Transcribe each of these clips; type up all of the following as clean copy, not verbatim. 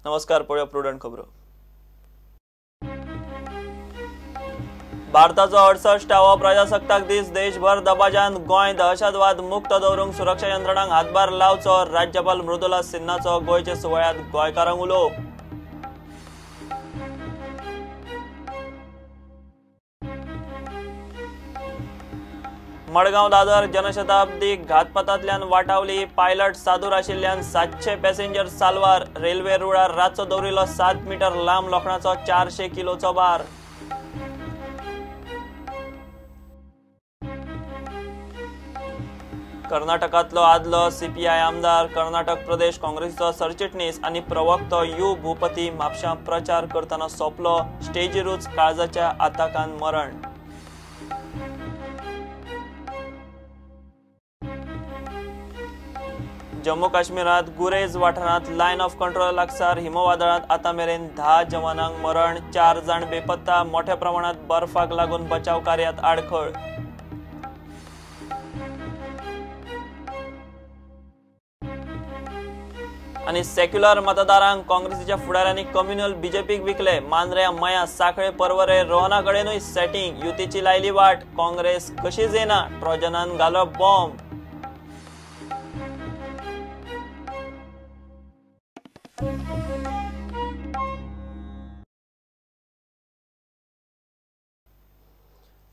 नमस्कार, पळोवया प्रुडंट खबरो. भारताचो 68वो प्रजासत्ताक दीस देशभर दबाज्यान. गोंय दहशतवाद मुक्त दवरूंक सुरक्षा यंत्रणांक हातभार लावचो, राज्यपाल मृदुला सिन्हाचो गोंयच्या सुवाळ्यांत गोंयकारांक उलो. मडगांव दादर जनशताब्दी घातपातांतल्यान वाटावली. पायलट सादूर आशिल्ल्यान 700 पॅसेंजर साल्वार. रेल्वे रुळार रातचो दवरिल्लो 7 मीटर लांब लोखणाचो 400 किलोचो बार. कर्नाटकांतलो आदलो सीपीआय आमदार, कर्नाटक प्रदेश काँग्रेसीचो सरचिटणीस आनी प्रवक्तो you Bhupathi म्हापशां प्रचार करतना सोंपलो. स्टेजीरूच काळजाच्या आताकान मरण. जम्मू काश्मीरांत गुरेज वाठारांत लायन ऑफ कंट्रोल लागसार हिमवादळांत आतां मेरेन 10 जवानांक मरण, 4 जाण बेपत्ता. मोठ्या प्रमाणात बर्फाक लागून बचाव कार्यात आडखळ. आनी सेक्युलर मतदारांक काँग्रेसीच्या फुडाऱ्यांनी कम्युनल बीजेपीक विकले. मांद्र्या, मया, साखळे, पर्वरे, रोहना कडेनूय सेटिंग. युतीची लायली वाट, काँग्रेस कशीच येना, ट्रोजनान घालो बॉम्ब.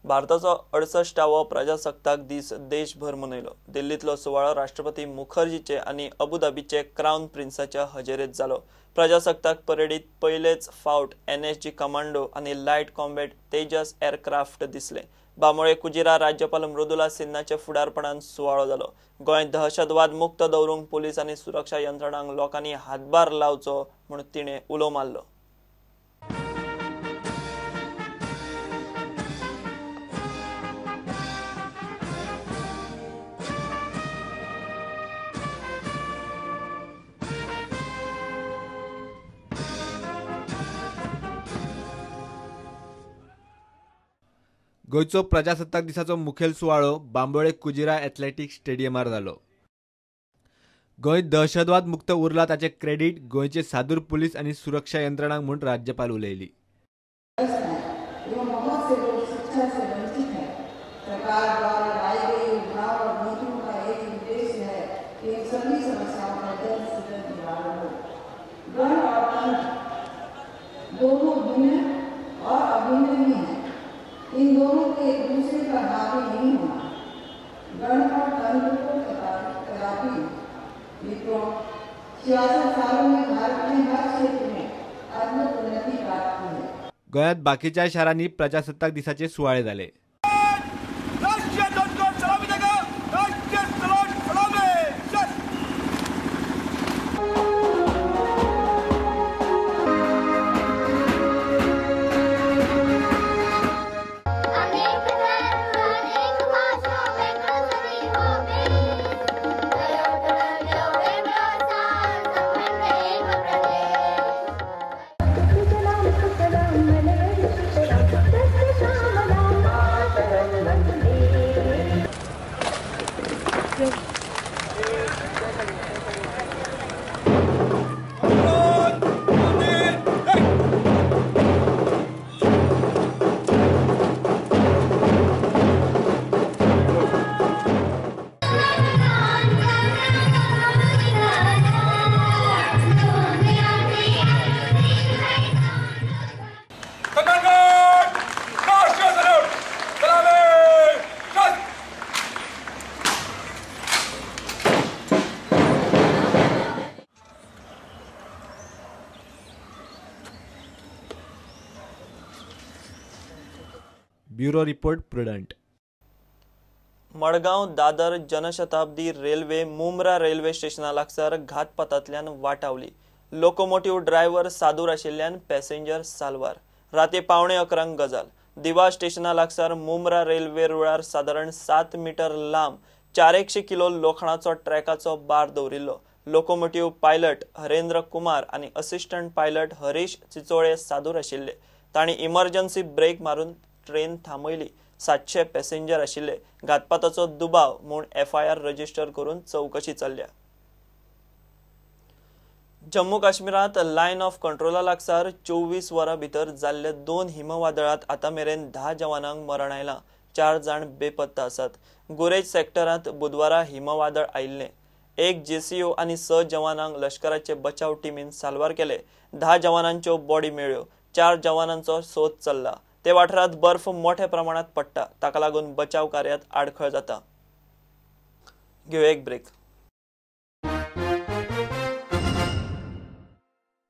भारताचो 68वो प्रजासत्ताक दीस देशभर मनयलो. दिल्लींतलो सुवाळो राष्ट्रपती मुखर्जीचे आनी अबुधाबीचे क्रावन प्रिन्साच्या हजेरेंत जालो. प्रजासत्ताक परेडीत पयलेच फावट एनएसजी कमांडो आनी लायट कॉम्बॅट तेजस एअरक्राफ्ट दिसले. बांबोळे कुजिरा राज्यपाल मृदुला सिन्हाच्या फुडारपणान सुवाळो जालो. गोंय दहशतवाद मुक्त दवरूंक पुलीस आनी सुरक्षा यंत्रणांक लोकांनी हातभार लावचो म्हूण तिणें उलो मारलो. गोंयचो प्रजासत्ताक दिसाचो मुखेल सुवाळो बांबोळे कुजिरा एथलेटिक स्टेडियमार जालो. गोंय दहशतवाद मुक्त उरला ताचें क्रेडीट गोंयचे सादूर पुलीस आनी सुरक्षा यंत्रणांक म्हूण राज्यपाल उलयली. इन दोनों के एक दूसरे पर हावी नहीं होना, गण और तंत्र को कदापि। मित्रों, 66 सालों में भारत ने हर क्षेत्र में अद्भुत उन्नति प्राप्त की है. गोंयांत बाकीच्या शारांनी प्रजासत्ताक दिसाचे सुवाळे जाले. Bureau report, Prudent. Madgaon Dadar Janshatabdi railway Mumbra railway स्टेशना लागसार घातपातांतल्यान वाटावली. लोकोमोटिव्ह ड्रायव्हर सादूर आशिल्ल्यान पॅसेंजर साल्वार. राती 10:45 गजाल. दिवा स्टेशना लागसार मुंब्रा रेल्वे रुळार सादारण 7 मीटर लांब 400 किलो लोखणाचो ट्रॅकाचो बार दवरिल्लो. लोकोमोटिव्ह पायलट हरेंद्र कुमार आनी असिस्टंट पायलट हरीश चिचोळे सादूर आशिल्ले. तांणी इमर्जन्सी ब्रेक मारून ट्रेन थांबयली. 700 पॅसेंजर आशिल्ले. घातपाताचो दुबाव म्हूण एफआयआर रजिस्टर करून चवकशी चल्ल्या. जम्मू काश्मीरांत लायन ऑफ कंट्रोला लागसार 24 वरां भितर जाल्ले 2 हिमवादळांत आतां मेरेन 10 जवानांक मरण आयलां. 4 जाण बेपत्ता आसात. गुरेज सेक्टरांत बुधवारा हिमवादळ आयिल्लें. 1 JCO आनी 6 जवानांक लश्कराचे बचाव टिमीन साल्वार केले. 10 जवानांच्यो बॉडी मेळ्ळ्यो. 4 जवानांचो सोद चल्ला. ते वाठारांत बर्फ मोठ्या प्रमाणात पडटा, ताका लागून बचाव कार्यात आडखळ जाता. घेवया एक ब्रेक.